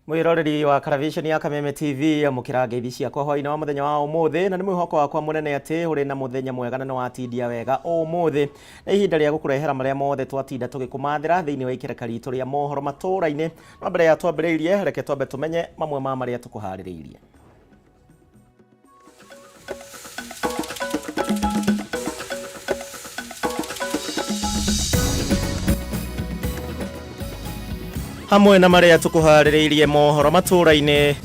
Mwiroreri wa karavisheni ya Kameme TV, amukira ngeithi ciakwa hwaini wa muthenya wa umuthi, na ni mwihoko wakwa munene ati uri na muthenya mwega na niwatindia wega umuthi. Na ihinda ria gukurehera maria mothe twatinda tugikumathira thiini wa ikereka ritu ria mohoro matura-ini. No mbere ya twambiriirie, reke twambe tumenye mamwe ma maria tukuhaririirie. Hamwe na maria tukuhaririirie mohoro matura-ini,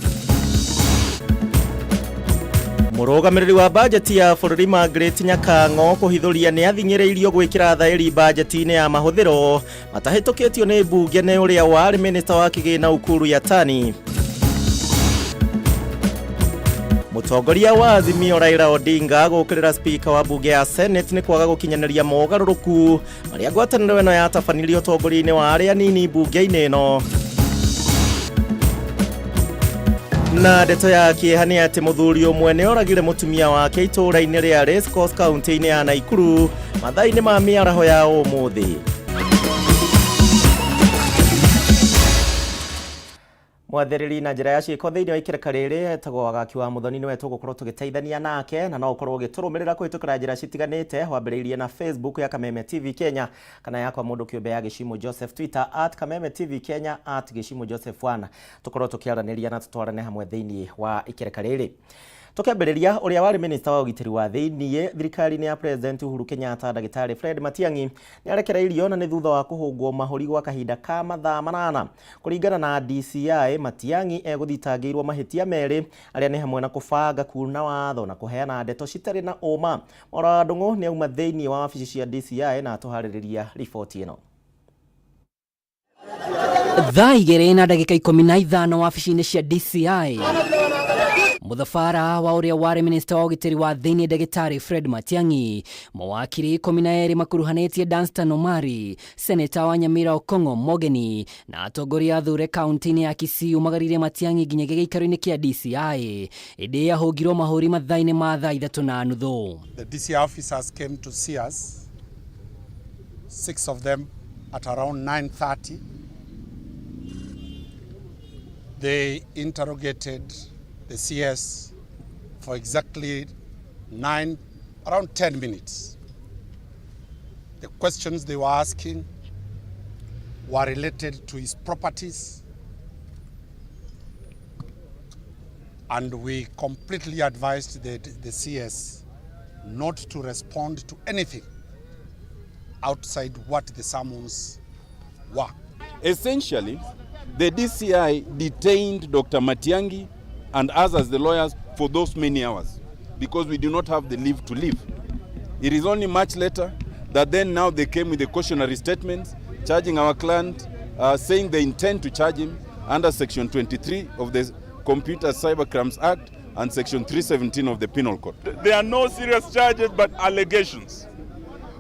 mũrũgamĩrĩri wa bajeti ya bũrũri Margaret Nyakang'o kũhithũria nĩ athing'ĩrĩirio gwĩkĩra thaĩri bajeti-inĩ ya mahũthĩro matahĩtũkĩtio nĩ mbunge nĩ ũrĩa warĩ minista wa kĩgĩna Ukur Yatani. Mũtongoria wa Azimio Raila Odinga gũkĩrĩra spika wa mbunge ya Senate nĩ kwaga gũkinyanĩria mogarũrũku marĩa ngwatanĩro ĩno yatabanirie ũtongoria-inĩ wa arĩa anini mbunge-inĩ ĩno. Na ndeto ya kĩeha nĩ atĩ mũthuri ũmwe nĩ oragire mũtumia wake itũũra-inĩ rĩa Racecourse kaunti-inĩ ya Naikuru mathaa-inĩ ma mĩaraho ya ũmũthĩ. Mwathĩrĩri na njĩra ya ciĩko thĩinĩ wa ikereka rĩrĩ etagwo Wagaki wa Mũthoni, nĩwe tũgũkorwo tũgĩteithania nake, na no ũkorwo ũgĩtũrũmĩrĩra kũhĩtũkĩra njĩra citiganĩte, wambĩrĩirie na Facebook ya Kameme TV Kenya kana yakwa mũndũ kĩũmbe ya Gĩcimũ Joseph, Twitter at Kameme TV Kenya, at Gĩcimũ Joseph 1. Tũkorwo tũkĩaranĩria na tũtwarane hamwe thĩinĩ wa ikereka rĩrĩ. Tũkĩambĩrĩria, ũrĩa warĩ minista wa ũgitĩri wa thĩinĩ thirikari-inĩ ya President Uhuru Kenyatta, ndagĩtarĩ Fred Matiang'i, nĩ arekereirio na nĩ thutha wa kũhũngwo mahũri gwa kahinda ka mathaa 8. Kũringana na DCI, Matiang'i egũthitangĩirwo mahĩtia merĩ arĩa nĩ hamwe na kũbanga kuna watho na kũheana ndeto citarĩ na ũma. Mwaura wa Ndũng'ũ nĩ auma thĩinĩ wa wabici cia DCI na atũharĩrĩria riboti ĩno. Thaa 2:15 wabici-inĩ cia DCI, mũthabara wa ũrĩa warĩ minista wa ũgitĩri wa thĩinĩ ndagĩtarĩ Fred Matiang'i, mawakiri 12 makuruhanĩtie Danstan Omari, seneta wa Nyamira Okong'o Mogeni na atongoria athure kaunti-inĩ ya Kisii umagaririe Matiang'i nginyagia gĩikaro-inĩ kĩa DCI, ĩndĩ ahũngirwo mahũri mathaa-inĩ ma thaa 3:30. The DCI officers came to see us, 6 of them at around 9:30. They interrogated the CS for exactly nine, around 10 minutes. The questions they were asking were related to his properties, and we completely advised the CS not to respond to anything outside what the summons were. Essentially, the DCI detained Dr. Matiang'i and us as the lawyers for those many hours because we do not have the leave to leave. It is only much later that then now they came with the cautionary statements charging our client, saying they intend to charge him under Section 23 of the Computer Cybercrimes Act and Section 317 of the Penal Code. There are no serious charges but allegations.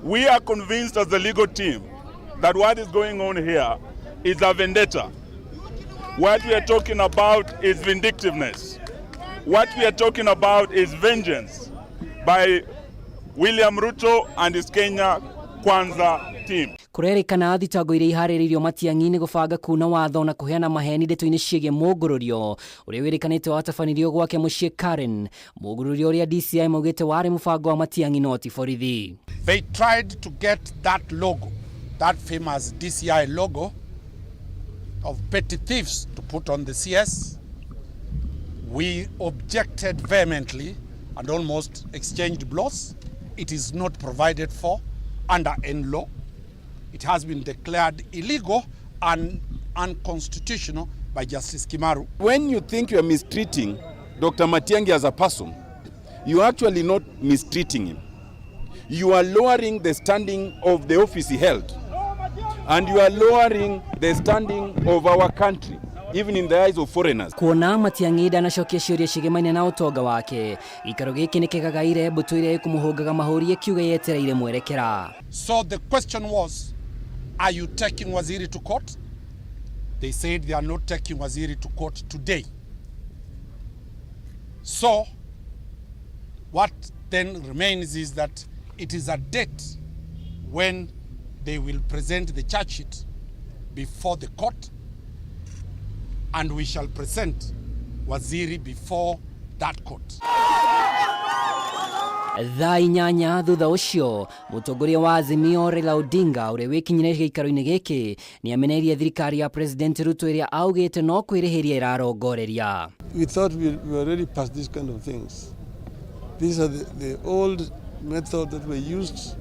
We are convinced as the legal team that what is going on here is a vendetta. What we are talking about is vindictiveness. What we are talking about is vengeance by William Ruto and his Kenya Kwanza team. Kũrerĩkana thitango iria iharĩrĩirio Matiang'i nĩ gũbanga kuna watho na kũheana maheni ndeto-inĩ ciĩgiĩ mũngũrũrio ũrĩa wĩrĩkanĩte watabanirio gwake mũciĩ Karen, mũngũrũrio ũrĩa DCI maugĩte warĩ mũbango wa Matiang'i no ti borithi. They tried to get that logo, that famous DCI logo of petty thieves to put on the CS. We objected vehemently and almost exchanged blows. It is not provided for under N law. It has been declared illegal and unconstitutional by Justice Kimaru. When you think you are mistreating Dr. Matiang'i as a person, you are actually not mistreating him. You are lowering the standing of the office he held, and you are lowering the standing of our country, even in the eyes of foreigners. Kuona Matiang'i ndanacokia ciũria cigemainie na ũtonga wake, gĩikaro gĩkĩ nĩkĩgagaire mbũtũ ĩrĩa ĩkũmũhũngaga mahũri ĩkiuga yetereire mwerekera. So the question was, are you taking Waziri to court? They said they are not taking Waziri to court today. So what then remains is that it is a date when they will present the charge sheet before the court. And we shall present Waziri before that court. Thaa 8 thutha ũcio mũtongoria wa Azimio Raila Odinga ũrĩa wĩkinyire gĩikaro-inĩ gĩkĩ nĩameneirie thirikari ya President Ruto ĩrĩa augĩte no kwĩrĩhĩria ĩrarongoreria. We thought we were already past these kind of things. These are the old method that were used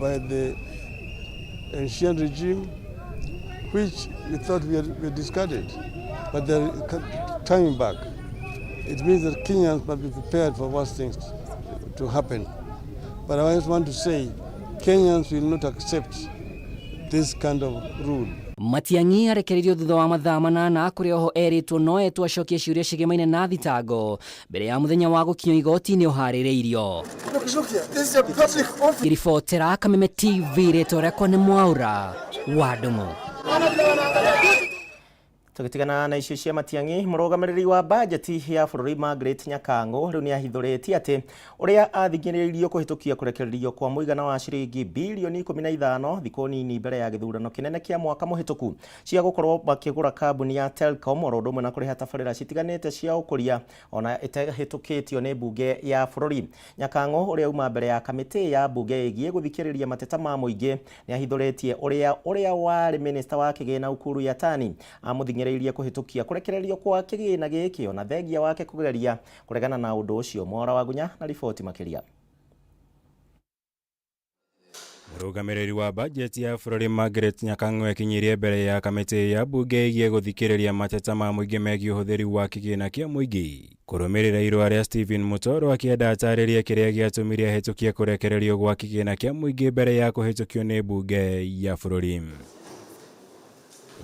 by the ancient regime, which we thought we had discarded, but they're coming back. It means that Kenyans must be prepared for worse things to happen. But I just want to say, Kenyans will not accept this kind of rule. Matiang'i arekereirio thutha wa mathaa 8 kũrĩa oho erĩtwo no etwo acokie ciũria cigemaine na thitango mbere ya mũthenya wa gũkinyio igoti-inĩ ũharĩrĩirio. Ngĩribotera Kameme TV rĩtwa rĩakwa nĩ Mwaura wa Ndung'u. Tũgĩtigana na icio cia Matiang'i, mũrũgamĩrĩri wa bajeti ya bũrũri Margaret Nyakang'ũ rĩu nĩahithũrĩtie atĩ ũrĩa athing'ĩrĩirio kũhĩtũkia kũrekererio kwa mũigana wa ciringi bilioni 15 thikũ nini mbere ya gĩthurano kĩnene kĩa mwaka mũhĩtũku cia gũkorwo makĩgũra kambuni ya Telcom oro ũndũ ũmwe na kũrĩha tabarĩra citiganĩte cia ũkũria ona ĩtahĩtũkĩtio nĩ mbunge ya bũrũri. Nyakang'ũ ũrĩa uma mbere ya kamĩtĩ ya mbunge ĩgiĩ gũthikĩrĩria mateta ma mũingĩ nĩahithũrĩtie ũrĩa warĩ minista wa kĩgĩna Ukur Yatani amũthing'ĩrĩirie kũhĩtũkia kũrekererio kwa kĩgĩna gĩkĩ ona thengia wake kũgeria kũregana na ũndũ ũcio. Mwara wa Gunya na riboti makĩria. Mũrũgamĩrĩri wa bajeti ya bũrũri Margaret Nyakang'ũ ekinyirie mbere ya kamĩtĩ ya mbunge ĩgiĩ gũthikĩrĩria mateta ma mũingĩ megiĩ ũhũthĩri wa kĩgĩna kĩa mũingĩ kũrũmĩrĩra irũa rĩa Stephen Mutoro akĩenda atarĩrie kĩrĩa gĩatũmire ahĩtũkie kũrekererio gwa kĩgĩna kĩa mũingĩ mbere ya kũhĩtũkio nĩ mbunge ya bũrũri.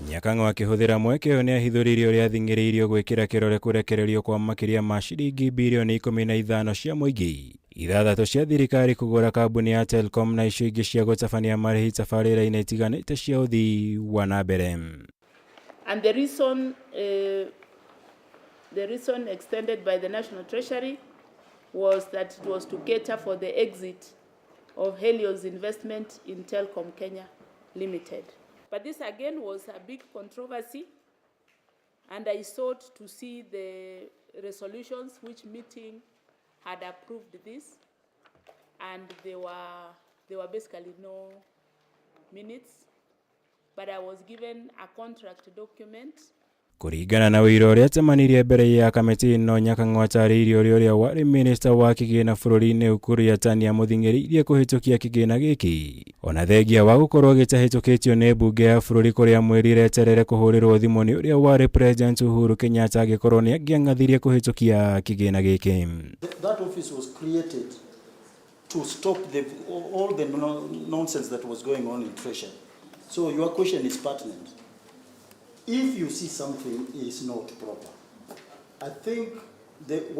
Nyakang'ũ akĩhũthĩra mweke ũyũ nĩahithũririe ũrĩa athing'ĩrĩirio gwĩkĩra kĩrore kũrekererio kwa makĩria ma ciringi bilioni 15 cia mũingĩ, 6 cia thirikari kũgũra kambuni ya Telcom na icio ingĩ cia gũtabania marĩhi tabarĩra-inĩ itiganĩte cia ũthii wa na mbere. And the reason extended by the National Treasury was that it was to cater for the exit of Helios investment in Telcom Kenya Limited. But this again was a big controversy, and I sought to see the resolutions which meeting had approved this, and there were basically no minutes, but I was given a contract document. Kũringana na ũira ũrĩa atemanirie mbere ya kamĩtĩ ĩno, Nyakang'ũ atarĩirie ũrĩa warĩ minista wa kĩgĩna bũrũri-inĩ Ukur Yatani amũthing'ĩrĩirie kũhĩtũkia kĩgĩna gĩkĩ ona thengia wa gũkorwo gĩtahĩtũkĩtio nĩ mbunge ya bũrũri kũrĩa mwĩrire eterere kũhũrĩrwo thimũ nĩ ũrĩa warĩ President Uhuru Kenyatta angĩkorwo nĩangĩang'athirie kũhĩtũkia kĩgĩna gĩkĩ. That office was created to stop all the nonsense that was going on in Treasury. So your question is pertinent. If you see something is not proper, I think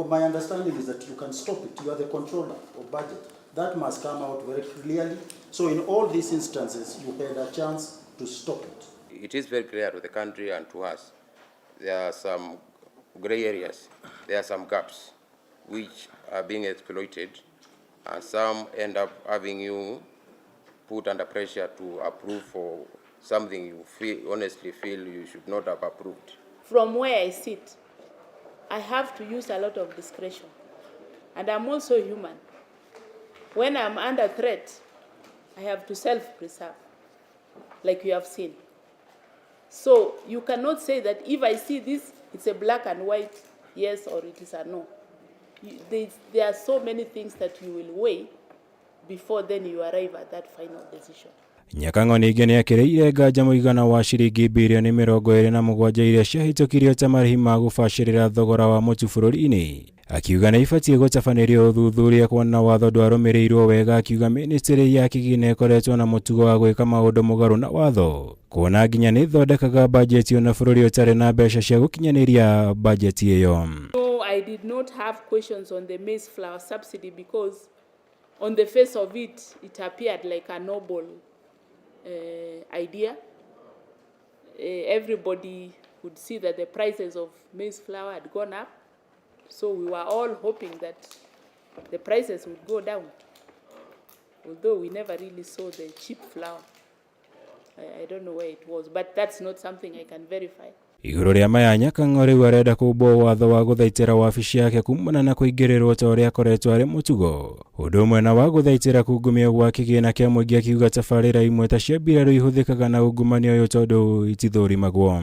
my understanding is that you can stop it. You are the controller of budget. That must come out very clearly. So in all these instances, you had a chance to stop it. It is very clear to the country and to us, there are some gray areas, there are some gaps which are being exploited, and some end up having you put under pressure to approve for something you honestly feel you should not have approved. From where I sit, I have to use a lot of discretion. And I'm also human. When I'm under threat, I have to self-preserve, like you have seen. So you cannot say that if I see this, it's a black and white yes or it is a no. There are so many things that you will weigh before then you arrive at that final decision. Nyakang'o ningĩ nĩekĩrĩire nganja mũigana wa ciringi bilioni 27 iria ciahĩtũkirio ta marĩhi ma gũbacĩrĩra thogora wa mũtu bũrũri-inĩ, akiuga nĩ ibatiĩ gũtabanĩrio ũthuthuria kuona watho ndwarũmĩrĩirwo wega. Akiuga ministry ya kĩgĩna ĩkoretwo na mũtugo wa gwĩka maũndũ mũgarũ na watho, kuona nginya nĩ ĩthondekaga bajeti ona bũrũri ũtarĩ na mbeca cia gũkinyanĩria bajeti ĩyo. No, I did not have questions on the maize flour subsidy because on the face of it, it appeared like a noble idea. Everybody could see that the prices of maize flour had gone up, so we were all hoping that the prices would go down, although we never really saw the cheap flour. I don't know where it was, but that's not something I can verify. Igũrũ rĩa maya, Nyakang'o rĩu arenda kũmbwo watho wa gũthaitĩra wabici yake kumana na kũingĩrĩrwo ta ũrĩa akoretwo arĩ mũtugo, ũndũ ũmwe na wa gũthaitĩra kungumio gwa kĩgĩna kĩa mũingĩ, akiuga tabarĩra imwe ta cia mbirarũ ihũthĩkaga na ungumania ũyũ tondũ itithũrimagwo.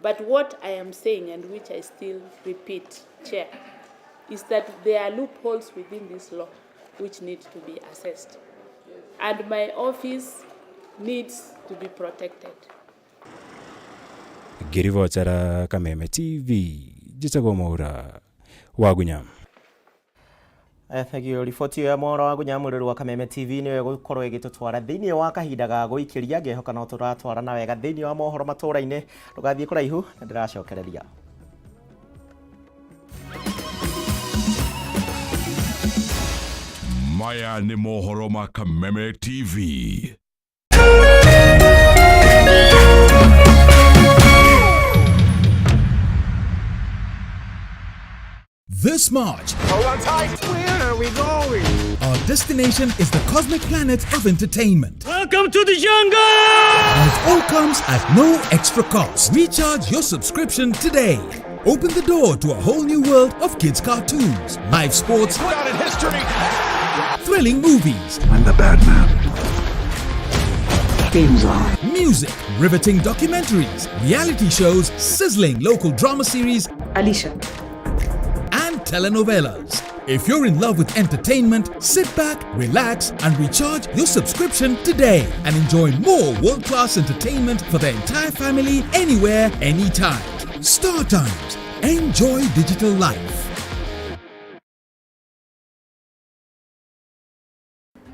But what I am saying, and which I still repeat, Chair, is that there are loopholes within this law which need to be assessed. And my office needs to be protected. Ngĩribotera Kameme TV, njĩtagwo Mwaura Wagunya. Thengio. Riboti ĩyo ya Mwaura wa Gunya, mwĩrori wa Kameme TV, nĩyo ĩgũkorwo ĩgĩtũtwara thĩinĩ wa kahinda ga gũikĩria. Ngehoka no tũratwarana wega thĩinĩ wa mohoro matũra-inĩ. Ndũgathiĩ kũraihu na ndĩracokereria. Maya nĩ mohoro ma Kameme TV. This March, Hold on tight. Where are we going? Our destination is the cosmic planet of entertainment. Welcome to the jungle! And it all comes at no extra cost. Recharge your subscription today. Open the door to a whole new world of kids' cartoons, live sports, Out in history. thrilling movies, I'm the bad man. Game's on. Music, riveting documentaries, reality shows, sizzling local drama series, Alicia, and telenovelas. If you're in love with entertainment, sit back, relax, and recharge your subscription today and enjoy more world class entertainment for the entire family, anywhere, anytime. Star Times. Enjoy digital life.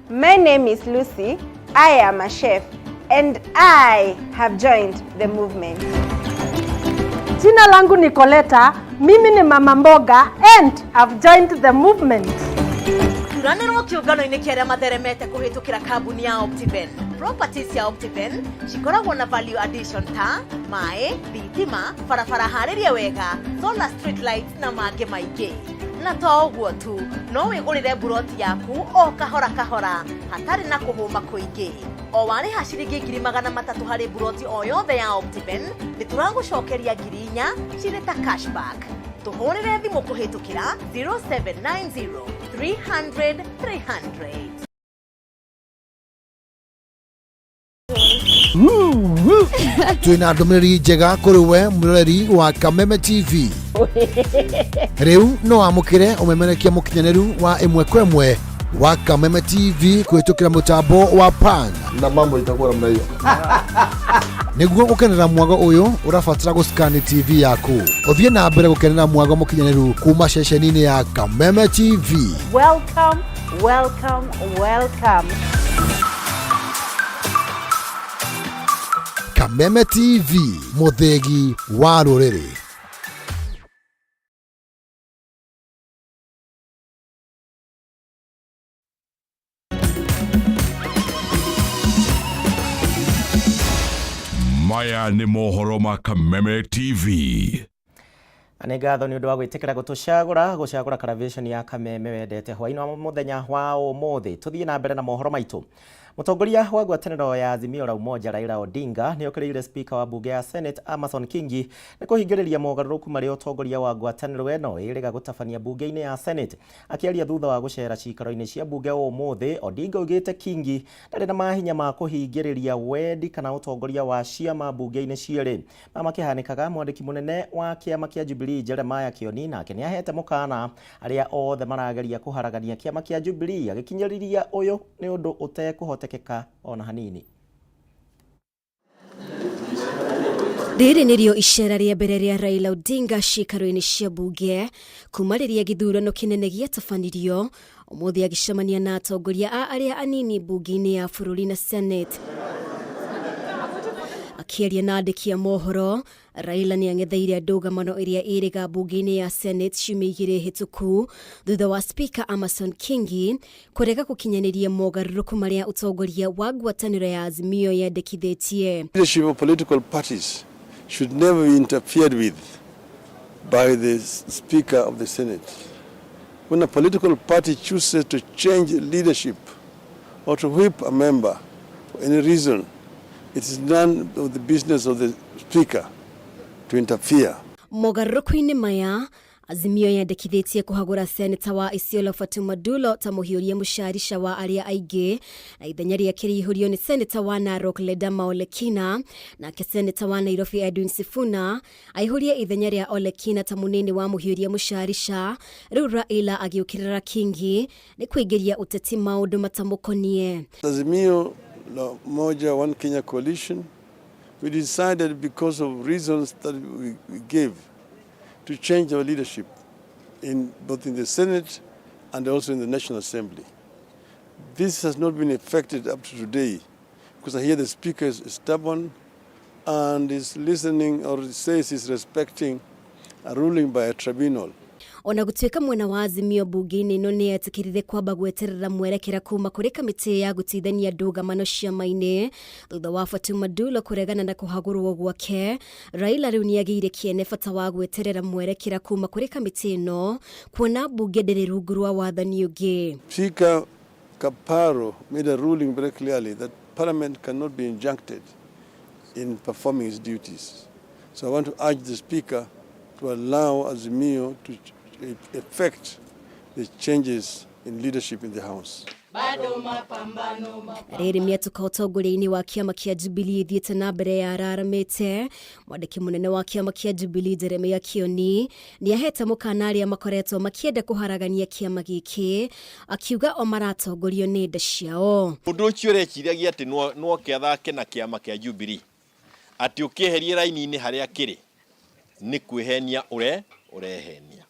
My name is Lucy. I am a chef and I have joined the movement. Jina langu ni Coleta, mimi ni mama mboga and I've joined the movement. Thuranĩrwo kĩũngano-inĩ kĩa arĩa matheremete kũhĩtũkĩra kambuni ya Optiven. Properties cia Optiven cikoragwo na value addition ta maĩ, thitima, barabara harĩrie wega, solar street lights na mangĩ maingĩ. Na to ũguo tu, no wĩgũrĩre mburoti yaku o kahora kahora hatarĩ na kũhũma kũingĩ. O warĩha ciringi 300,000 harĩ mburoti o yothe ya Optiven, nĩ tũragũcokeria 4,000 cirĩ ta cashback. Tũhũrĩre thimũ kũhĩtũkĩra 0790 300 300. Twina ndũmĩrĩri njega kũrĩ we mwĩroreri wa Kameme TV. Rĩu no wamũkĩre ũmemerekia mũkinyanĩru wa ĩmwe kwa ĩmwe wa Kameme TV kũhĩtũkĩra mũtambo wa PAN, na mambo itakuwa namna hiyo. Nĩguo gũkenera mwago ũyũ, ũrabatara gũscan TV yaku ũthiĩ na mbere gũkenera mwago mũkinyanĩru kuma ceceni-inĩ ya Kameme TV. Welcome, welcome, welcome. Kameme TV, mũthĩgi wa rũrĩrĩ. Maya nĩ mohoro ma Kameme TV. Na nĩ ngatho nĩ ũndũ wa gwĩtĩkĩra gũtũcagũra, gũcagũra karavĩconi ya Kameme wendete hwaĩ-inĩ wa mũthenya wa ũmũthĩ. Tũthiĩ na mbere na mohoro maitũ. Mũtongoria wa ngwatanĩro ya Azimio la Umoja Raila Odinga nĩ okĩrĩire speaker wa mbunge ya Senate Amason Kingi nĩ kũhingĩrĩria mogarũrũku marĩa ũtongoria wa ngwatanĩro ĩno ĩrĩga gũtabania mbunge-inĩ ya Senate. Akĩaria thutha wa gũcera cikaro-inĩ cia mbunge ũmũthĩ, Odinga oigĩte Kingi ndarĩ na mahinya ma kũhingĩrĩria wendi kana ũtongoria wa ciama mbunge-inĩ cierĩ. Maya makĩhanĩkaga, mwandĩki mũnene wa kĩama kĩa Jubilee Jeremiah Kioni nake nĩ ahete mũkana arĩa othe marageria kũharagania kĩama kĩa Jubilee, agĩkinyĩrĩria ũyũ nĩ ũndũ ũtekũhotekeka ona hanini. Rĩrĩ nĩrĩo icera rĩa mbere rĩa Raila Odinga ciikaro-inĩ cia mbunge kuma rĩrĩa gĩthurano kĩnene gĩatabanirio. Ũmũthĩ agĩcemania na atongoria a arĩa anini mbunge-inĩ ya bũrũri na Senate. Akĩaria na andĩki a mohoro, Raila nĩ ang'etheire ndũgamano ĩrĩa ĩrĩga mbunge-inĩ ya Senate ciumia 2 hĩtũku thutha wa Speaker Amason Kingi kũrega gũkinyanĩria mogarũrũku marĩa ũtongoria wa ngwatanĩro ya Azimio yendekithĩtie. Leadership of political parties should never be interfered with by the Speaker of the Senate. When a political party chooses to change leadership or to whip a member for any reason, it is none of the business of the Speaker to interfere. Mogarũrũku-inĩ maya, Azimio yendekithĩtie kũhagũra seneta wa Isiolo Fatuma Dulo ta mũhiũria mũcarica wa arĩa aingĩ, na ithenya rĩake rĩihũrio nĩ seneta wa Narok Ledama Olekina, nake seneta wa Nairobi Edwin Sifuna aihũrie ithenya rĩa Olekina ta mũnini wa mũhiũria mũcarica. Rĩu Raila agĩũkĩrĩra Kingi nĩ kũingĩria ũteti maũndũ matamũkoniĩ. Azimio la Umoja One Kenya Coalition, we decided because of reasons that we gave to change our leadership in both in the Senate and also in the National Assembly. This has not been effected up to today because I hear the Speaker is stubborn and is listening or says he's respecting a ruling by a tribunal. Ona gũtuĩka mwena wa Azimio mbunge-inĩ ĩno nĩ yetĩkĩrire kwamba gweterera mwerekera kuma kũrĩ kamĩtĩ ya gũteithania ndũgamano ciama-inĩ thutha wa Fatuma Dulo kũregana na kũhagũrwo gwake, Raila rĩu nĩ agĩire kĩene bata wa gweterera mwerekera kuma kũrĩ kamĩtĩ ĩno kuona mbunge ndĩrĩ rungu rwa wathani ũngĩ. Speaker Kaparo made a ruling very clearly that Parliament cannot be injuncted in performing its duties. So I want to urge the Speaker to allow Azimio to effect the changes in leadership in the House. Na rĩrĩ mĩatũka ũtongoria-inĩ wa kĩama kĩa Jubilee ĩthiĩte na mbere ya araramĩte, mwandĩki mũnene wa kĩama kĩa Jubilee Jeremiah Kioni nĩ ahete mũkana arĩa makoretwo makĩenda kũharagania kĩama gĩkĩ, akiuga o maratongorio nĩ nda ciao. Mũndũ ũcio ũreciragia atĩ no oke athake na kĩama kĩa Jubilee atĩ ũkĩeherie raini-inĩ harĩa kĩrĩ nĩ kwĩhenia ũrehenia,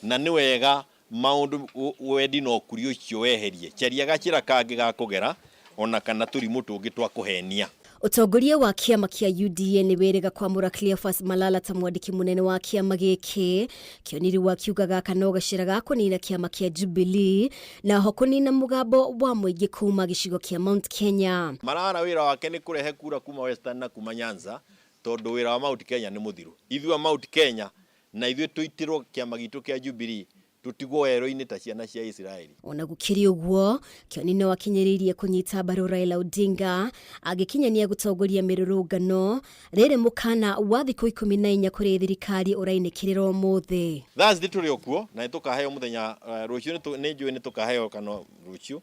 na nĩ wega maũndũ wendi na ũkuri ũcio weherie, caria gacĩra kangĩ ga kũgera ona kana tũrimũ tũngĩ twa kũhenia. Ũtongoria wa kĩama kĩa UDA nĩ wĩrĩga kwamũra Cleophas Malala ta mwandĩki mũnene wa kĩama gĩkĩ. Kĩoni rĩu akiuga gaka no gacĩra ga kũnina kĩama kĩa Jubilee na ho kũnina mũgambo wa mũingĩ kuma gĩcigo kĩa Mount Kenya. Malala wĩra wake nĩ kũrehe kura kuma Western na kuma Nyanza, tondũ wĩra wa Mount Kenya nĩ mũthiru. Ithuĩ a Mount Kenya na ithuĩ tũitirwo kĩama gitũ kĩa Jubilee tũtigwo werũ-inĩ ta ciana cia Isiraeli. Ona gũkĩrĩ ũguo, Kĩoni no akinyĩrĩirie kũnyita mbaru Raila Odinga agĩkinyania gũtongoria mĩrũrũngano rĩrĩ mũkana wa thikũ 14 kũrĩ thirikari ũrainĩkĩrĩra ũmũthĩ. Thursday tũrĩ o kuo na nĩ tũkaheo mũthenya rũciũ, nĩ njũĩ nĩ tũkaheo kana rũciũ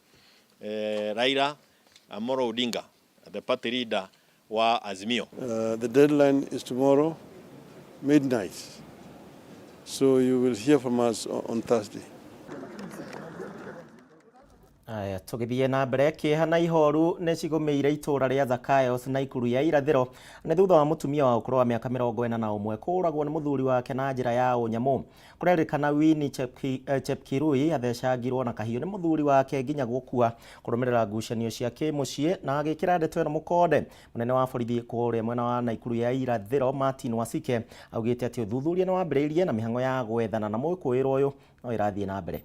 Raila Amolo Odinga, the party leader wa Azimio. The deadline is tomorrow midnight. So you will hear from us on Thursday. Aya, tũgĩthiĩ na mbere, kĩeha na ihoru nĩ cigũmĩire itũũra rĩa Zakayos na Ikuru ya irathĩro nĩ thutha wa mũtumia wa ũkũrũ wa mĩaka 41 kũũragwo nĩ mũthuri wake na njĩra ya ũnyamũ. Kũrerĩkana Winnie Chepkirui athecangirwo na kahiũ nĩ mũthuri wake nginya gũkua kũrũmĩrĩra ngucanio cia kĩmũciĩ na agĩkĩra ndeto ĩno mũkonde. Mũnene wa borithi kũrĩa mwena wa Naikuru ya irathĩro Martin Wasike augĩte atĩ ũthuthuria nĩ wambĩrĩirie na mĩhang'o ya gwethana na mwĩkũĩrwo ũyũ no ĩrathiĩ na mbere.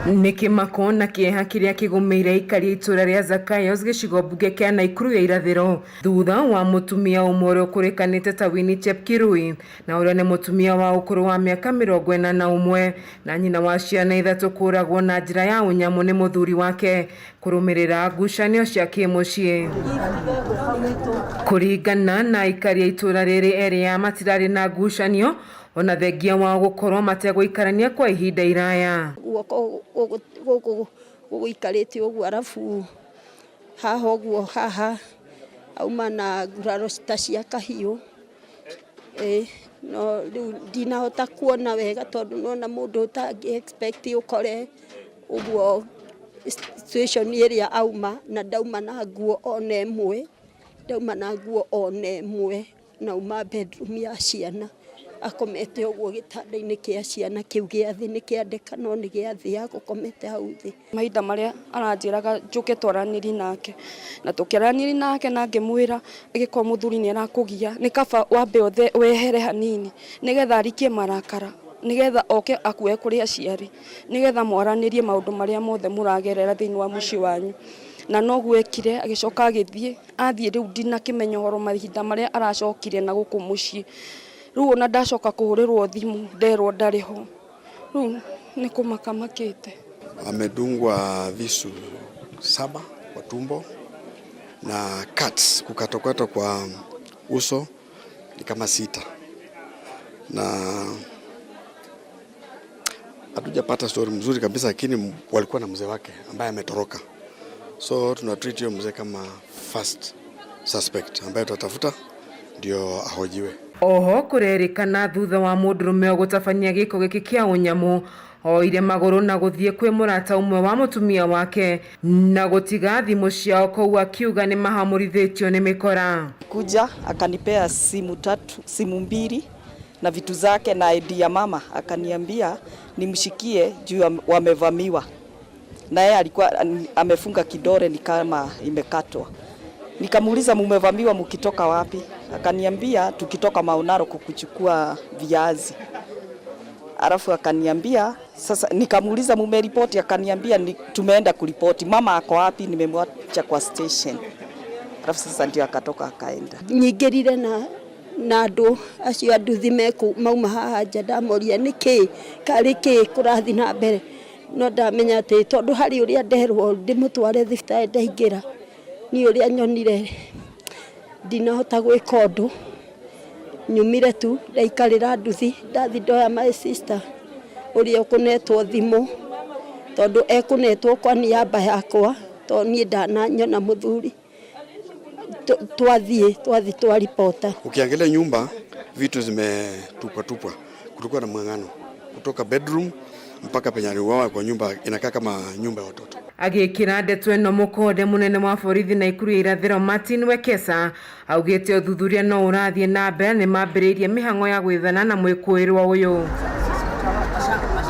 Nĩ kĩmako na kĩeha kĩrĩa kĩgũmĩire aikari a itũũra rĩa Zakayos gĩcigo mbunge kĩa Naikuru ya irathĩro thutha wa mũtumia ũmwe ũrĩa ũkũrĩkanĩte ta Winnie Chepkirui na ũrĩa nĩ mũtumia wa ũkũrũ wa mĩaka 41 na nyina wa ciana 3 kũũragwo na njĩra ya ũnyamũ nĩ mũthuri wake kũrũmĩrĩra ngucanio cia kĩmũciĩ. Kũringana na aikari a itũũra rĩrĩ, erĩ ya matirarĩ na ngucanio ona thengia wao gũkorwo mategũikarania kwa ihinda iraya. Guoko gũkũ gũikarĩte ũguo, arabu haha ũguo, haha auma na nguraro ta cia kahiũ. No rĩu ndinahota kuona wega tondũ nona mũndũ ũtangĩ expect ũkore ũguo situation ĩrĩa auma, na ndauma na nguo ona ĩmwe, ndauma na nguo ona ĩmwe, na uma bedroom ya ciana akomete ũguo gĩtanda-inĩ kĩa ciana kĩu gĩa thĩ, nĩ kĩandĩka no nĩ gĩa thĩ, agũkomete hau thĩ. Mahinda marĩa aranjĩraga njũke twaranĩrie nake, na tũkĩaranĩria nake na ngĩmwĩra angĩkorwo mũthuri nĩ arakũgia nĩ kaba wambe wehere hanini nĩgetha arikie marakara, nĩgetha oke akue kũrĩ aciari, nĩgetha mwaranĩrie maũndũ marĩa mothe mũragerera thĩinĩ wa mũciĩ wanyu. Na noguo ekire, agĩcoka agĩthiĩ, athiĩ rĩu ndinakĩmenya ũhoro mahinda marĩa aracokire na gũkũ mũciĩ. Rĩu ona ndacoka kũhũrĩrwo thimũ nderwo ndarĩ ho, rĩu nĩ kũmaka makĩte. Amedungwa visu 7 kwa tumbo na cuts, kukatwakatwa kwa uso ni kama sita, na hatujapata story mzuri kabisa, lakini walikuwa na mzee wake ambaye ametoroka, so tuna treat hiyo mzee kama first suspect ambaye tutatafuta ndio ahojiwe. Oho kurerikana thutha wa mundurume ũyũ gũtabania gĩko gĩkĩ kĩa ũnyamũ oire magũrũ na gũthiĩ kwĩ mũrata ũmwe wa mũtumia wake na gũtiga thimũ ciao kũu akiuga nĩ mahamũrithĩtio nĩ mĩkora. Kuja akanipea simu tatu, simu mbili na vitu zake na ID ya mama, akaniambia nimshikie juu wamevamiwa, na yeye alikuwa amefunga kidole ni kama imekatwa. Nikamuuliza, mumevamiwa mkitoka wapi? Akaniambia tukitoka Maunaro kukuchukua viazi. Alafu akaniambia sasa, nikamuuliza mumeripoti? Akaniambia tumeenda kuripoti. Mama ako wapi? Nimemwacha kwa station. Alafu sasa ndio akatoka akaenda. Nyingĩrire na andũ acio a nduthi meku mauma haha nja, ndamoria nĩkĩ karĩ kĩ kũrathiĩ na mbere, no ndamenya atĩ tondũ harĩ ũrĩa nderwo ndĩmũtware thibitarĩ ndaingĩra, niĩ ũrĩa nyonire ndinahota gwĩka ũndũ, nyumire tu ndaikarĩra nduthi, ndathi ndoya my sister ũrĩa ũkũnetwo thimũ tondũ ekũnetwo kwa niaba yakwa tondũ niĩ ndananyona mũthuri, twathiĩ twaripota. Ukiangalia nyumba vitu zimetupwa tupwa, kulikuwa na mng'ang'ano kutoka bedroom mpaka penye aliuawa kwa nyumba, inakaa kama nyumba ya watoto. Agĩkĩra ndeto ĩno mũkonde mũnene wa borithi Naikuru ya irathĩro Martin Wekesa augĩte ũthuthuria no ũrathiĩ na mbere nĩ mambĩrĩirie mĩhang'o ya gwethana na mwĩkũĩrwo ũyũ.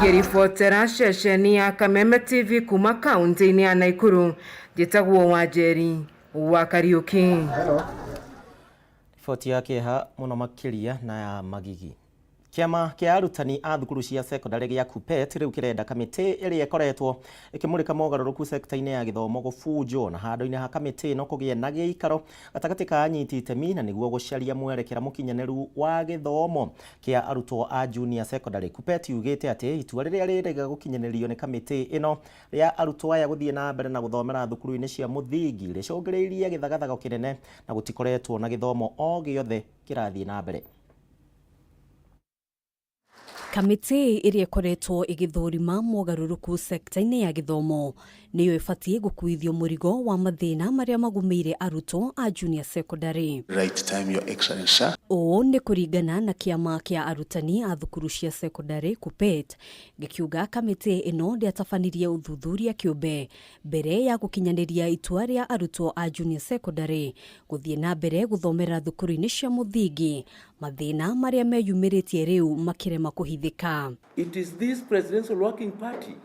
Ngĩribotera ceceni ya Kameme TV kuma kaunti-inĩ ya Naikuru, njĩtagwo Wanjeri wa Kariuki. Riboti ya kĩeha mũno makĩria na ya magigi. Kĩama kĩa arutani a thukuru cia sekondarĩ gĩa KUPPET rĩu kĩrenda kamĩtĩ ĩrĩa ĩkoretwo ĩkĩmũrĩka mogarũrũku sekta-inĩ ya gĩthomo gũbunjwo na handũ-inĩ ha kamĩtĩ ĩno kũgĩe na gĩikaro gatagatĩ ka anyiti itemi na nĩguo gũcaria mwerekera mũkinyanĩru wa gĩthomo kĩa arutwo a junior secondary. KUPPET yugĩte atĩ itua rĩrĩa rĩrega gũkinyanĩrio nĩ kamĩtĩ ĩno rĩa arutwo aya gũthiĩ na mbere na gũthomera thukuru-inĩ cia mũthingi rĩcũngĩrĩirie gĩthagathago kĩnene na gũtikoretwo na gĩthomo o gĩothe kĩrathiĩ na mbere. Kamĩtĩ ĩrĩa ĩkoretwo ĩgĩthũrima mogarũrũku sekta-inĩ ya gĩthomo nĩyo ĩbatiĩ gũkuithio mũrigo wa mathĩna marĩa magũmĩire arutwo a junior secondary. Right time, Your Excellency. Ũũ nĩ kũringana na kĩama kĩa arutani a thukuru cia secondary KUPPET gĩkiuga kamĩtĩ ĩno ndĩatabanirie ũthuthuria kĩũmbe mbere ya gũkinyanĩria itua rĩa arutwo a junior secondary gũthiĩ na mbere gũthomera thukuru-inĩ cia mũthingi, mathĩna marĩa meyumĩrĩtie rĩu makĩrema kũhithĩka. It is this presidential working party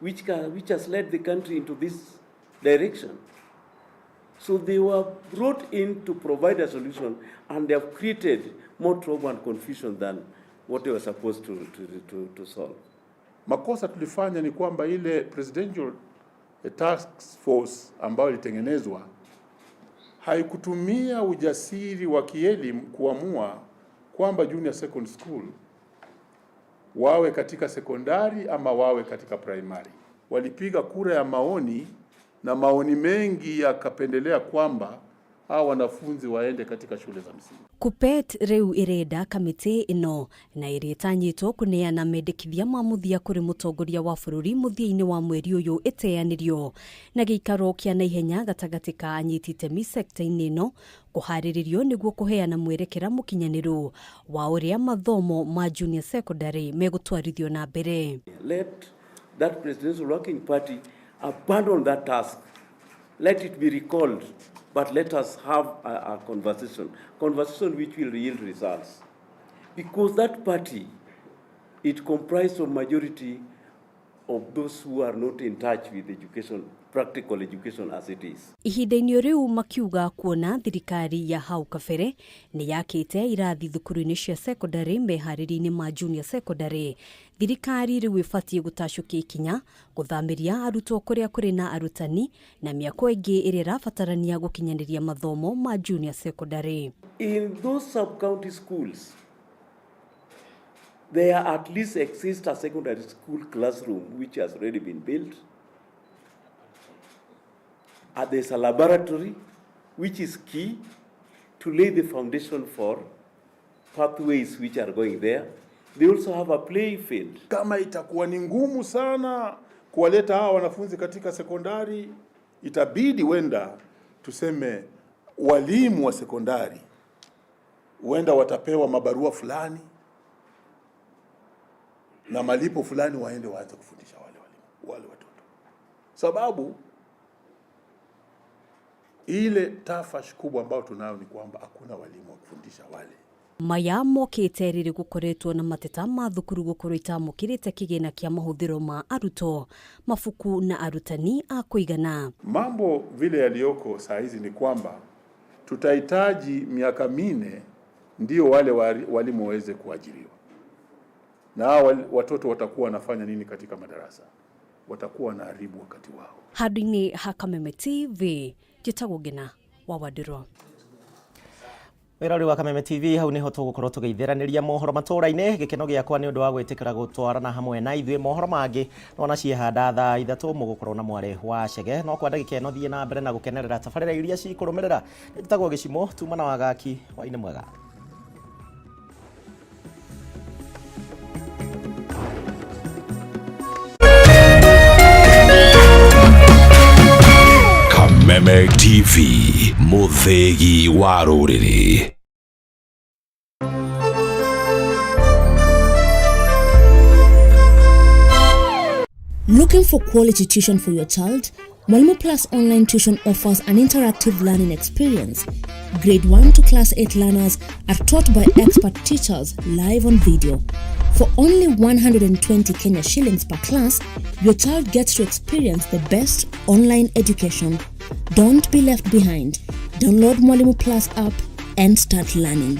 which has led the country into this direction. So they were brought in to provide a solution, and they have created more trouble and confusion than what they were supposed to solve. Makosa tulifanya ni kwamba ile presidential task force ambayo ilitengenezwa haikutumia ujasiri wa kielimu kuamua kwamba junior secondary school wawe katika sekondari ama wawe katika primary. Walipiga kura ya maoni na maoni mengi yakapendelea kwamba hao wanafunzi waende katika shule za msingi. KUPPET rĩu ĩrenda kamĩtĩ ĩno na ĩrĩa ĩtanyĩtwo kũneana mendekithia ma mũthia kũrĩ mũtongoria wa bũrũri mũthia-inĩ wa mweri ũyũ ĩteanĩrio na gĩikaro kĩa naihenya gatagatĩ ka anyiti itemi sekta-inĩ ĩno kũharĩrĩrio nĩguo kũheana mwerekera mũkinyanĩru wa ũrĩa mathomo ma junior secondary megũtwarithio na mbere. Let that presidential working party abandon that task. Let it be recalled, but let us have a conversation which will yield results. Because that party, it comprised of majority of those who are not in touch with education, practical education as it is. Ihinda-inĩ rĩu makiuga kuona thirikari ya hau kabere nĩ yakĩte irathi thukuru-inĩ cia secondary meharĩria-inĩ ma junior secondary, thirikari rĩu ĩbatiĩ gũtacũkia ikinya gũthamĩria arutwo kũrĩa kũrĩ na arutani na mĩako ĩngĩ ĩrĩa ĩrabatarania gũkinyanĩria mathomo ma junior secondary. In those sub-county schools, there at least exists a secondary school classroom which has already been built. There's a laboratory which is key to lay the foundation for pathways which are going there. They also have a play field. Kama itakuwa ni ngumu sana kuwaleta hawa wanafunzi katika sekondari, itabidi wenda tuseme walimu wa sekondari huenda watapewa mabarua fulani na malipo fulani, waende waanze kufundisha wale walimu, wale watoto, sababu ile tafash kubwa ambayo tunayo ni kwamba hakuna walimu wa kufundisha wale. Maya mokĩte rĩrĩ gũkoretwo na mateta ma thukuru gũkorwo itamũkĩrĩte kĩgĩna kĩa mahũthĩro ma arutwo, mabuku na arutani a kũigana. Mambo vile yaliyoko saa hizi ni kwamba tutahitaji miaka 4 ndio wale walimu waweze kuajiriwa, na hawa watoto watakuwa wanafanya nini katika madarasa? Watakuwa wanaharibu wakati wao. Handũ-inĩ ha Kameme TV, njĩtagwo Ngina wa Wandirwa. Wĩra wa Kameme TV hau niho tũgũkorwo tũgĩithĩranĩria mohoro matũra-inĩ. Gĩkeno gĩakwa nĩ ũndũ wa gwĩtĩkĩra gũtwarana hamwe na ithuĩ. Mohoro mangĩ nona ciehanda thaa 3 mũgũkorwo na mwarĩ wa Chege. No kwa ndagĩka ĩno thiĩ na mbere na gũkenerera tabarĩra iria cikũrũmĩrĩra. Njĩtagwo Gĩcimo, tuma na wagaki hwaĩ-inĩ mwega. Kameme TV, mũthĩgi wa rũrĩrĩ. Looking for quality tuition for your child? Mwalimu Plus Online Tuition offers an interactive learning experience. Grade 1 to Class 8 learners are taught by expert teachers live on video. For only 120 Kenya shillings per class, your child gets to experience the best online education. Don't be left behind. Download Mwalimu Plus app and start learning.